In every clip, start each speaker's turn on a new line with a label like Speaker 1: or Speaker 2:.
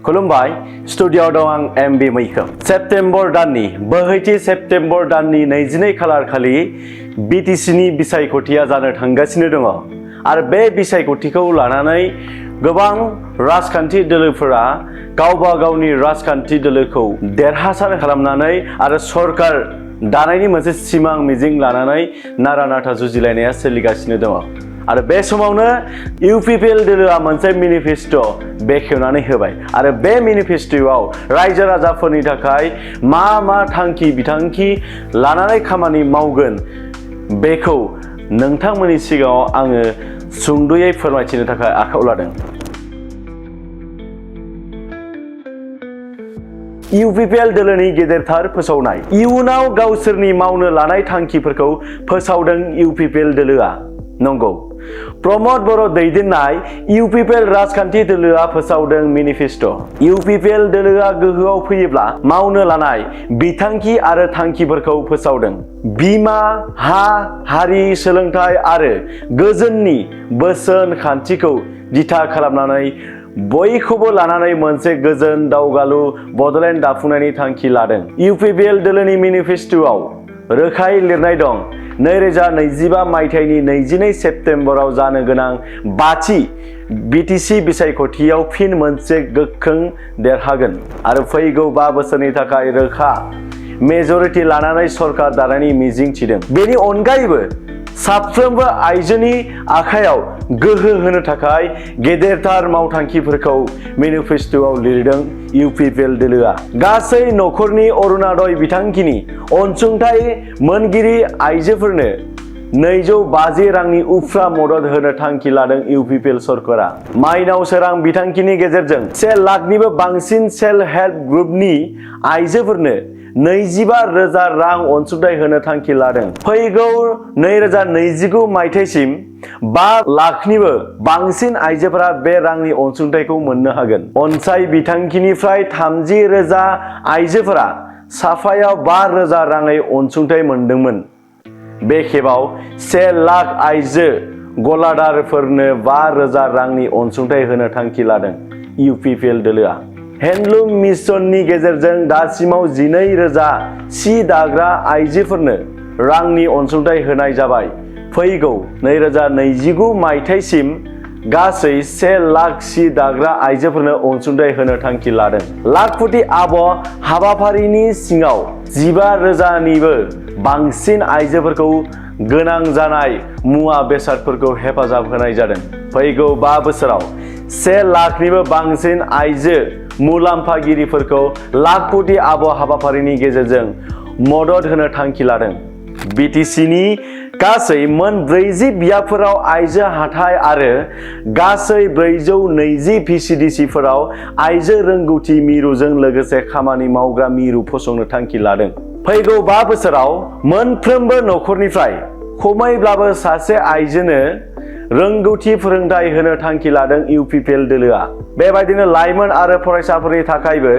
Speaker 1: खुलुमबाय स्टुडिय'आव दं आं एमबि मैखोम सेप्तेम्बर दाननि बोहैथि सेप्तेम्बर दाननि 22 खालार खालि बिटिसिनि बिसायख'थिया जानो थांगासिनो दङ आरो बे बिसायख'थिखौ लानानै गोबां राजखान्थि दोलोफोरा गावबा गावनि राजखान्थि दोलोखौ देरहासार खालामनानै आरो सरकार दानायनि मोनसे सिमां मिजिं लानानै नारा नाथा जुजिलायनाया सोलिगासिनो दङ आरो बे समावनो इउपिपिएल दोलोआ मोनसे मेनिफेस्ट' बेखेवनानै होबाय आरो बे मेनिफेस्ट'आव रायजो राजाफोरनि थाखाय मा थांखि बिथांखि लानानै खामानि मावगोन बेखौ नोंथांमोननि सिगाङाव आङो सुंद'यै फोरमायथिनो थाखाय आखायाव लादों। इउपिपिएल दोलोनि गेदेरथार फोसावनाय इयुनाव गावसोरनि मावनो लानाय थांखिफोरखौ फोसावदों इउपिपिएल दोलोआ। नंगौ, प्रमद बर' दैदेननाय इउपिपिएल राजखान्थि दोलोआ फोसावदों मेनिफेस्ट'। इउपिपिएल दोलोआ गोहोआव फैयोब्ला मावनो लानाय बिथांखि आरो थांखिफोरखौ फोसावदों। बिमा, हा, हारि, सोलोंथाइ आरो गोजोननि बोसोन खान्थिखौ दिथा खालामनानै बयखौबो लानानै मोनसे गोजोन दावगालु बड'लेण्ड दाफुंनायनि थांखि लादों। इउपिपिएल दोलोनि मेनिफेस्ट'आव रोखायै लिरनाय दं 2025 मायथाइनि 22 सेप्तेम्बराव जानो गोनां 5थि बिटिसि बिसायख'थियाव फिन मोनसे गोख्रों देरहागोन आरो फैगौ 5 बोसोरनि थाखाय रोखा मेजरिटि लानानै सरकार दानायनि मिजिं थिदों। बेनि अनगायैबो साफ्रोमबो आइजोनि आखायाव गोहो होनो थाखाय गेदेरथार मावथांखिफोरखौ मेनिफेस्ट'आव लिरदों इउपिपिएल दोलोआ। गासै नखरनि अरुणोदय बिथांखिनि अनसुंथाइ मोनगिरि आइजोफोरनो 250 रांनि उफ्रा मदद होनो थांखि लादों इउपिपिएल सरकारा। माइनाव सोरां बिथांखिनि गेजेरजों 1 लाखनिबो बांसिन सेल्फ हेल्प ग्रुपनि आइजोफोरनो 25,000 रां अनसुंथाइ होनो थांखि लादों। फैगौ 2029 मायथाइसिम 5 लाखनिबो बांसिन आइजोफोरा बे रांनि अनसुंथाइखौ मोननो हागोन। अनसाय बिथांखिनिफ्राय 30,000 आइजोफोरा साफायाव 5,000 राङै अनसुंथाइ मोनदोंमोन। बे खेबाव 1 लाख आइजो गलादारफोरनो 5,000 रांनि अनसुंथाइ होनो थांखि लादों इउपिपिएल दोलोआ। हेन्डलुम मिशननि गेजेरजों दासिमाव 12,000 सि दाग्रा आइजोफोरनो रांनि अनसुंथाइ होनाय जाबाय। फैगौ 2029 मायथाइसिम गासै 1 लाख सि दाग्रा आइजोफोरनो अनसुंथाइ होनो थांखि लादों। लाखपति आब' हाबाफारिनि सिङाव 15,000निबो बांसिन आइजोफोरखौ गोनां जानाय मुवा बेसादफोरखौ हेफाजाब होनाय जादों। फैगौ 5 बोसोराव 1 लाखनिबो बांसिन आइजो मुलाम्फागिरिफोरखौ लाखपति आब' हाबाफारिनि गेजेरजों मदद होनो थांखि लादों। बिटिसिनि गासै मोन 40 बियाबफोराव आइजो हाथाइ आरो गासै 420 भिसिडिसिफोराव आइजो रोंगौथि मिरुजों लोगोसे खामानि मावग्रा मिरु फसंनो थांखि लादों। फैगौ 5 बोसोराव मोनफ्रोमबो नखरनिफ्राय खमैब्लाबो सासे आइजोनो रोंगौथि फोरोंथाइ होनो थांखि लादों इउपिपिएल दोलोआ। बेबायदिनो लाइमोन आरो फरायसाफोरनि थाखायबो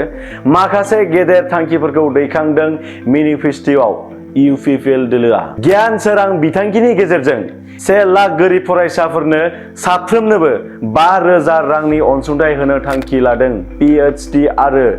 Speaker 1: माखासे गेदेर थांखिफोरखौ दैखांदों मेनिफेस्ट'आव इउपिपिएल दोलोआ। गियान सोरां बिथांखिनि गेजेरजों 1 लाख गोरिब फरायसाफोरनो साफ्रोमनोबो 5,000 रांनि अनसुंथाइ होनो थांखि लादों। पिएइचडि आरो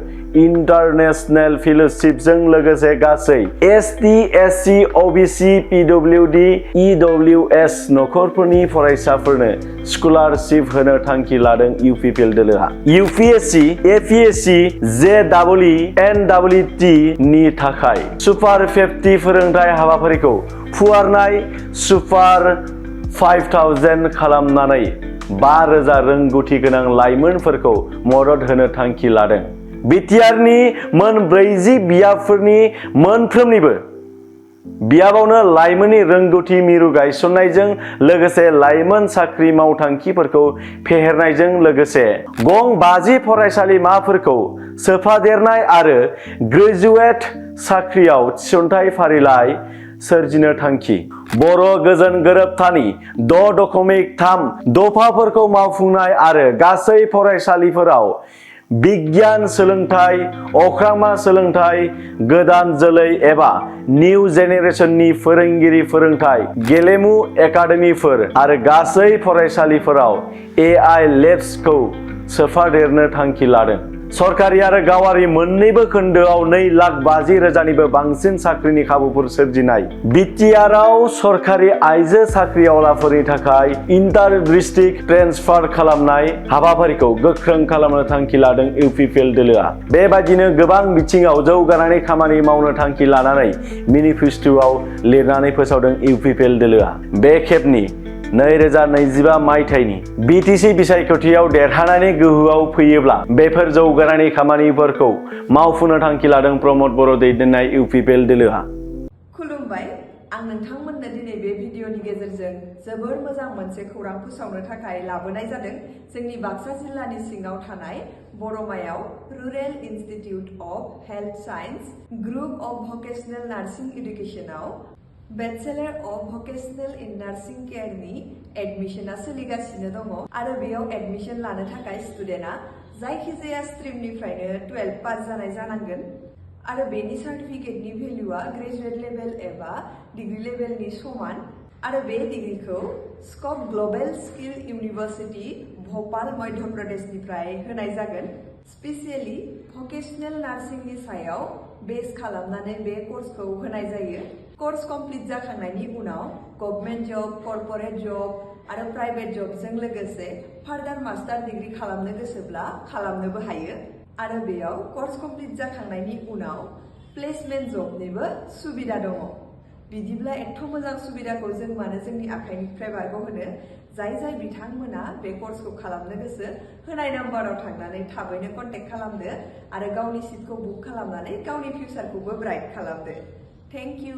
Speaker 1: इन्टारनेशनेल फेल'शिपजों लोगोसे गासै एसटि, एससि, अबिसि, पिडब्लिउडि, इडब्लिउएस नखरफोरनि फरायसाफोरनो स्कलारशिप होनो थांखि लादों इउपिपिएल दोलोआ। इउपिएससि, एपिएससि, जेइइ, एनडब्लिउटि नि थाखाय सुपार 50 फोरोंथाइ हाबाफारिखौ फुवारनाय सुपार 5000 खालामनानै 5,000 रोंगौथि गोनां लाइमोनफोरखौ मदद होनो थांखि लादों। बिटिआरनि मोन 40 बियाबफोरनि मोनफ्रोमनिबो बियाबावनो लाइमोननि रोंगौथि मिरु गायसननायजों लोगोसे लाइमोन साख्रि मावथांखिफोरखौ फेहेरनायजों लोगोसे गं 50 फरायसालिमाफोरखौ सोफादेरनाय आरो ग्रेजुवेट साख्रियाव थिसनथाइ फारिलाइ सोरजिनो थांखि। बर' गोजोन गोरोबथानि 6.3 दफाफोरखौ मावफुंनाय आरो गासै फरायसालिफोराव बिगियान सोलोंथाइ, अख्रांमा सोलोंथाइ, गोदान जोलै एबा निउ जेनेरेशननि फोरोंगिरि फोरोंथाइ, गेलेमु एकाडेमिफोर आरो गासै फरायसालिफोराव एआइ लेब्सखौ सोफादेरनो थांखि लादों। सरकारि आरो गावारि मोन्नैबो खोन्दोआव 2,50,000निबो बांसिन साख्रिनि खाबुफोर सोरजिनाय। बिटिआरआव सरकारि आइजो साख्रिआवलाफोरनि थाखाय इन्टार डिस्ट्रिक्ट ट्रेन्सफार खालामनाय हाबाफारिखौ गोख्रों खालामनो थांखि लादों इउपिपिएल दोलोआ। बेबादिनो गोबां बिथिङाव जौगानायनि खामानि मावनो थांखि लानानै मेनिफेस्ट'आव लिरनानै फोसावदों इउपिपिएल दोलोआ। बे खेबनि 2025 मायथाइनि बिटिसि बिसायख'थियाव देरहानानै गोहोआव फैयोब्ला बेफोर जौगानायनि खामानिफोरखौ मावफुंनो थांखि लादों प्रमद बर' दैदेननाय इउपिपिएल दोलोआ।
Speaker 2: खुलुमबाय, आं नोंथांमोननो दिनै बे भिडिअनि गेजेरजों जोबोर मोजां मोनसे खौरां फोसावनो थाखाय लाबोनाय जादों। जोंनि बाक्सा जिल्लानि सिङाव थानाय बरमायाव rural institute of health science group of vocational nursing एडुकेशनाव bachelor of vocational in nursing केयारनि एडमिशना सोलिगासिनो दङ आरो बेयाव एडमिशन लानो थाखाय स्टुडेन्टआ जायखिजाया स्ट्रिमनिफ्रायनो 12 पास जानाय जानांगोन आरो बेनि सार्टिफिकेटनि भेल्युआ ग्रेजुवेट लेभेल एबा डिग्री लेभेलनि समान आरो बे डिग्रीखौ Scope Global Skill University Bhopal Madhya प्रदेशनिफ्राय होनाय जागोन। स्पेसियली भकेशनेल नार्सिंनि सायाव बेस खालामनानै बे कर्सखौ होनाय जायो। कर्स कमप्लीट जाखांनायनि उनाव गभर्नमेन्ट जब, कर्परेट जब आरो प्राइवेट जबजों लोगोसे फार्दार मास्टार डिग्री खालामनो गोसोब्ला खालामनोबो हायो आरो बेयाव कर्स कमप्लीट जाखांनायनि उनाव प्लेसमेन्ट जबनिबो सुबिदा दङ। बिदिब्ला एथ' मोजां सुबिदाखौ जों मानो जोंनि आखाइनिफ्राय बारग'होनो? जाय बिथांमोना बे कर्सखौ खालामनो गोसो होनाय नाम्बाराव थांनानै थाबैनो कन्टेक्ट खालामदो आरो गावनि सिटखौ बुक खालामनानै गावनि फिउचारखौबो ब्राइट खालामदो। Thank you.